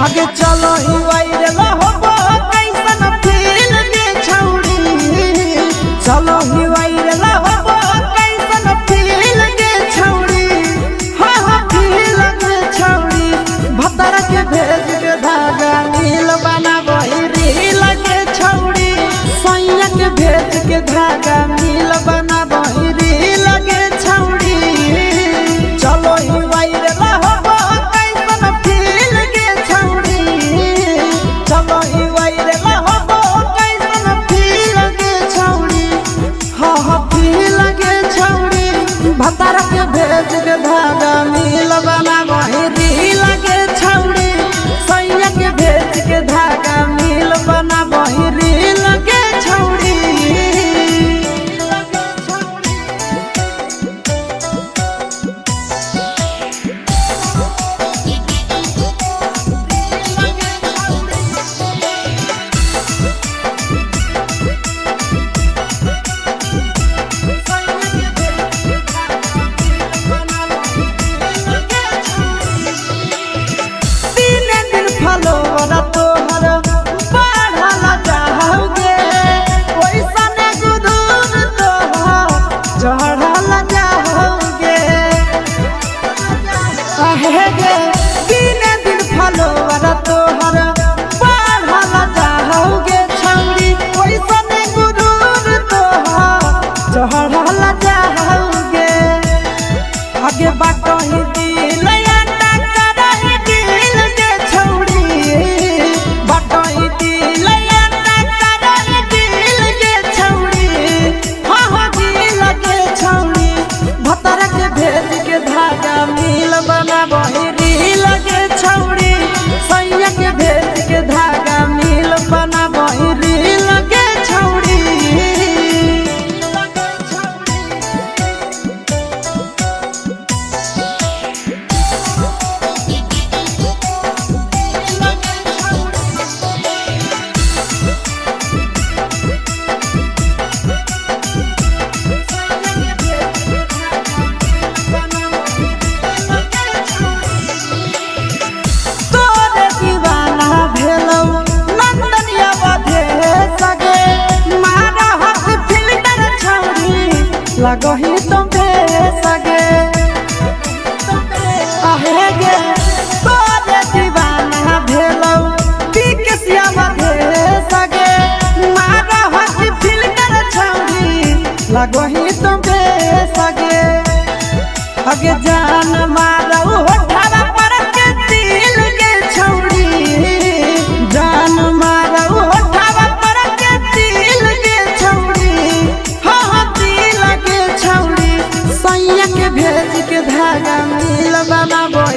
आगे चलो ही वायरल होबो कैसन फील गे छौड़ी। चलो ही वायरल होबो कैसन फील गे छौड़ी। हाँ हाँ फील गे छौड़ी। भतर के भेज के धागा नील बनाबही रील गे छौड़ी। सैया के भेज के धागा नील बनाबही रील गे छौड़ी। चलो ही वायरल होबो कैसन फील गे छौड़ी। चलो ही वायरल होबो कैसन फील गे छौड़ी। हाँ हाँ फील गे छौड़ी। भतर के भेज के धागा नील बनाबही रील गे छौड़ी। सैया के भेज के धागा नील बनाबही रील गे छौड़ी। दिन दिन फलोवर तोहर बढ़ल जाओगे, ओइसन गुदूर तोहर चढ़ल जाओगे। आहे गे दिन दिन फलोवर तोहर बढ़ल जाओगे छौड़ी, ओइसन गुदूर तोहर चढ़ल जाओगे। आगे बाटही दिल आटा करही दिल गे छौड़ी। बाटही दिल आटा करही दिल गे छौड़ी। हाँ हाँ दिल गे छौड़ी। भतर के भेज के धागा नील बनाबही रील गे छौड़ी। सैया के भेज के धागा नील बनाबही रील गे छौड़ी। तोरे दीवाना भेलौ नंदनिया बधे सगे, मारा हक फिल्टर छौड़ी लगही तुम सगे। आहे गे तोरे दीवाना भेलौ बिकसिया बधे सगे, मारा हक फिल्टर छौड़ी लगही तुम सगे। आगे जान मारौ होठावा पर के दिल गे छौड़ी। जान मारौ होठावा पर के दिल गे छौड़ी। हाँ हाँ दिल गे छौड़ी। सैया के भेज के धागा नील बनाबही